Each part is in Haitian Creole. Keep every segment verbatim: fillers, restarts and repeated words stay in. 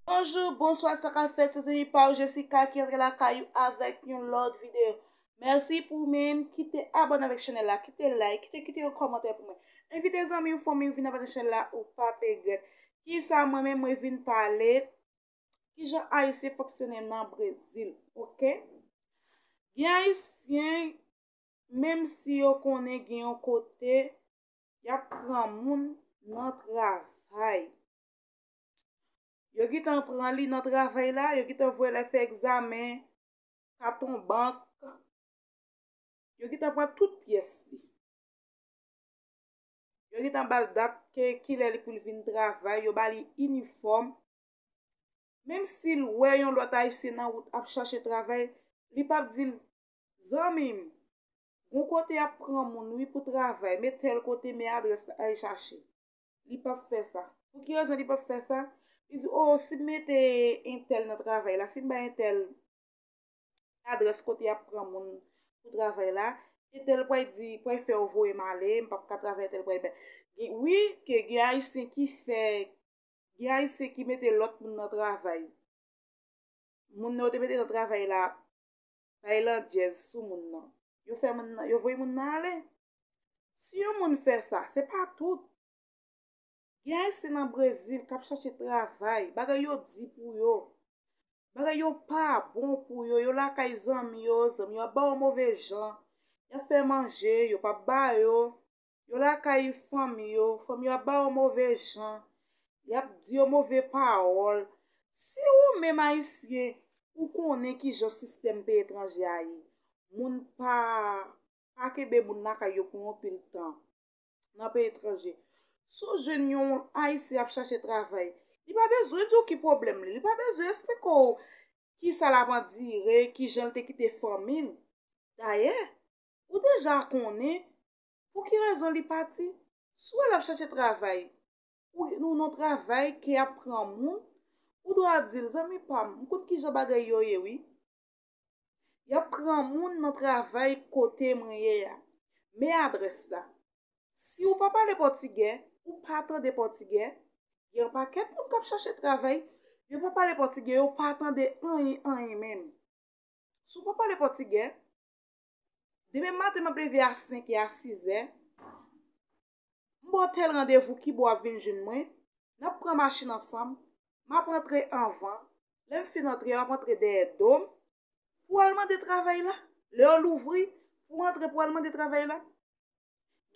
Bonjou, bonswa, sa k ap fèt? Se zanmi pa w Jessica ki antre lakay ou avèk yon lòt videyo. Mèsi pou ou menm ki te abòne avèk chanèl la, ki te like, ki te kite yon kòmantè pou mwen. Envite zanmi w, fanmi w vin abòne chanèl la, ou p ap regrèt. Kisa mwen menm mwen vin pale? Kijan Ayisyen fonksyone nan Brezil, oke? Gen Ayisyen, menm si yo konnen gen yon kote y ap pran moun nan travay, yo gentan pran li nan travay la, yo gentan voye l al fè egzamen, katon bank, yo gentan pran tout pyès li. Yo gentan ba l dat ke kilè li pou l vin travay, yo ba li inifòm. Menm si l wè yon lòt Ayisyen nan wout ap chache travay, li p ap di l, zanmi m, gon kote y ap pran moun wi pou travay, men tèl kote, men adrès la, al chache. Li p ap fè sa. Pou ki rezon li p ap fè sa? Li di, o, si m mete entèl nan travay la, si m bay entèl adrès kote y ap pran moun pou travay la, entèl pral di, pral fè yo voye m ale, m p ap ka travay, entèl pral bay. Gen, wi, ke gen Ayisyen ki fè, gen Ayisyen ki mete lòt moun nan travay. Moun nan yo te mete nan travay la, bay landjèz sou moun nan. Yo fè moun nan, yo voye moun nan ale. Si yon moun fè sa, se pa tout. Gen Ayisyen nan Brezil k ap chache travay, bagay yo di pou yo. Bagay yo pa bon pou yo, yo lakay zanmi yo, zanmi yo ap ba yo move jan, y ap fè manje, yo p ap ba yo, yo lakay fanmi yo, fanmi yo ap ba yo move jan, y ap di yo move pawòl. Si ou menm Ayisyen, ou konnen kijan sistèm peyi etranje a ye, moun pa, pa kenbe moun lakay yo pou yon pil tan nan peyi etranje. Si w jwenn yon Ayisyen ap chache travay, li pa bezwen di w ki pwoblèm li, li pa bezwen esplike w kisa l ap andire, kijan l te kite fanmi l. Dayè, ou deja konnen pou ki rezon li pati. Si w wè l ap chache travay, ou, ou nan travay ke y ap pran moun, ou dwa di l, zanmi pa m, m konn kijan bagay yo ye wi. Y ap pran moun nan travay kote mwen ye a. Men adrès la. Si w pa pale pòtigè, ou pa tande pòtigè, gen yon pakèt moun k ap chache travay, yo pa pale pòtigè, yo pa tande anyen, anyen menm. Si w pa pale pòtigè, demen maten m ap leve a senk è, a sis è, m ba w tèl randevou, ki bò w ap vin jwenn mwen, n ap pran machin ansanm, m ap antre anvan, lè m fin antre, w ap antre dèyè do m, pou w al mande travay la. Lè yo louvri, pou w antre pou w al mande travay la.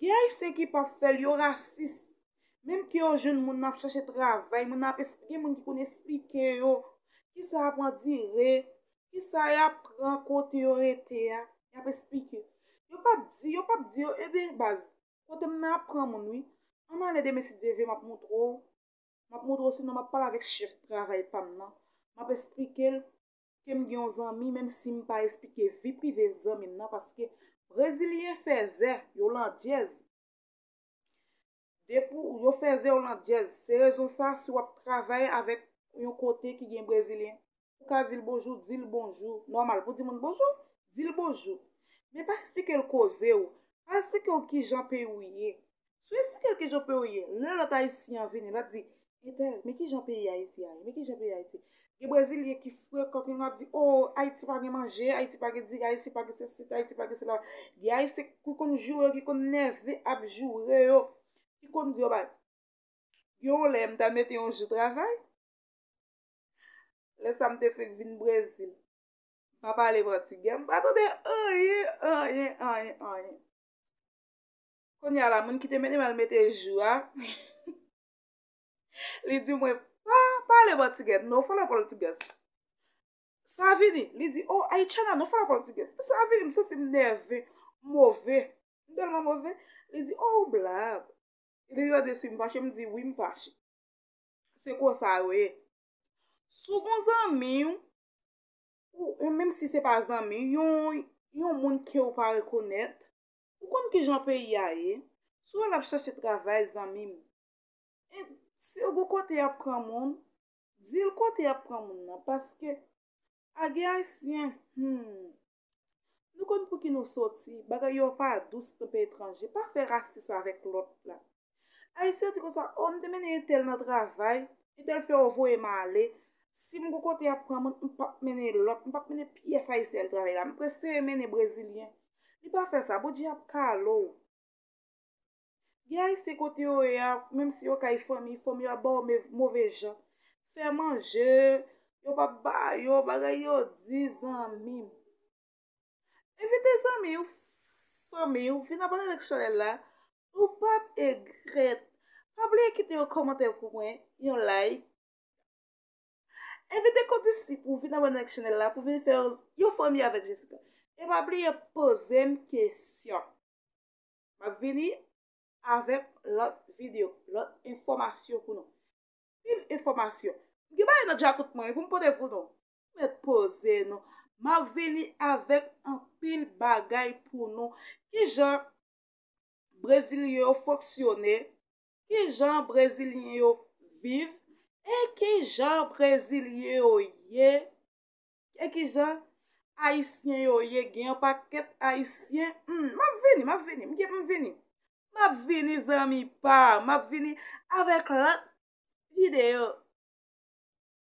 Gen Ayisyen ki p ap fè l, yo rasis. Menm ke yo jwenn moun nan ap chache travay, moun nan ap es-, gen moun ki konn esplike yo kisa y ap andire, kisa y ap pran kote yo rete a, y ap esplike. Yo p ap di, yo p ap di yo, ebyen, baz, kote m nan ap pran moun wi. Ann ale demen si Dye vle, m ap montre w. M ap montre w, sinon m ap pale avèk chèf travay pa m nan. M ap esplike l ke m gen yon zanmi, menm si m pa esplike vi prive zanmi m nan, paske Brezilyen fèzè, yo landjèz. Depi w, yo fèzè, yo landjèz. Se rezon sa, si w ap travay avèk yon kote ki gen Brezilyen, ou ka di l bonjou, di l bonjou. Nòmal, pou di moun bonjou, di l bonjou. Men pa esplike l koze w. Pa esplike w kijan peyi w ye. Si w esplike l kijan peyi w ye, lè lòt Ayisyen an vini, l ap di, entèl, men kijan peyi Ayiti a ye? Men kijan peyi Ayiti? Gen Brezilyen ki frekan, ki ap di, o, Ayiti pa gen manje, Ayiti pa gen diri, Ayiti pa gen sesi, Ayiti pa gen sela. Gen Ayisyen ki konn joure yo, ki konn nève ap joure yo, ki konn di yo bagay. Gen yon lè m t al mete yon jou travay. Lè sa m te fenk vin Brezil. M pa pale pòtigè. M pa tande anyen, anyen, anyen, anyen. Kounye a la, moun ki te mennen m al mete jou a, li di mwen, pa pale pòtigè, no fala português. Sa vini, li di, oh, Aichana, no fala português. Sa vini, m santi m nève, move. M tèlman move. Li di, oh, ou blab. Li mande si m fache, m di, wi, m fache. Se konsa yo ye. Si w gon zanmi w, ou, menm si se pa zanmi, yon, yon moun ke w pa rekonèt, ou konn kijan peyi a ye. Si w wè l ap chache travay, zanmi m, e, si w gon kote y ap pran moun, di l kote y ap pran moun nan, paske a gen Ayisyen, hmm, nou konn pou ki nou soti, bagay yo pa dous nan peyi etranje, pa fè rasis avèk lòt la. Ayisyen di konsa, o, m te mennen entèl nan travay, entèl fè yo voye m ale, Si m gon kote y ap pran moun, m p ap mennen lòt, m p ap mennen pyès ayisyen al travay la. M prefere mennen brezilyen. Li pa fè sa, Bondye ap kale w. Gen ayisyen kote yo ye a, menm si yo kay fanmi, fanmi yo ap ba w me- move jan. Fè manje, yo p ap ba yo, bagay yo di, zanmi m. Envite zanmi w, fanmi w, vin abòne avèk chanèl la. Ou p ap egrèt. Pa bliye kite yon kòmantè pou mwen, yon like. Envite kondisip ou vin abòne avèk chanèl la pou vin fè yon fanmi avèk Jessica. E pa bliye poze m kesyon. M ap vini avèk lòt videyo, lòt enfòmasyon pou nou. Pil enfòmasyon. M gen bagay nan djakout mwen pou m pote pou nou. Mèt poze nou. M ap vini avèk anpil bagay pou nou. Kijan brezilyen yo fonksyone, kijan brezilyen yo viv, e kijan brezilyen yo ye, e kijan ayisyen yo ye, gen yon pakèt ayisyen. Hmm, m ap vini, m ap vini, m gen pou m vini. M ap vini, zanmi pa, m ap vini avèk lòt videyo.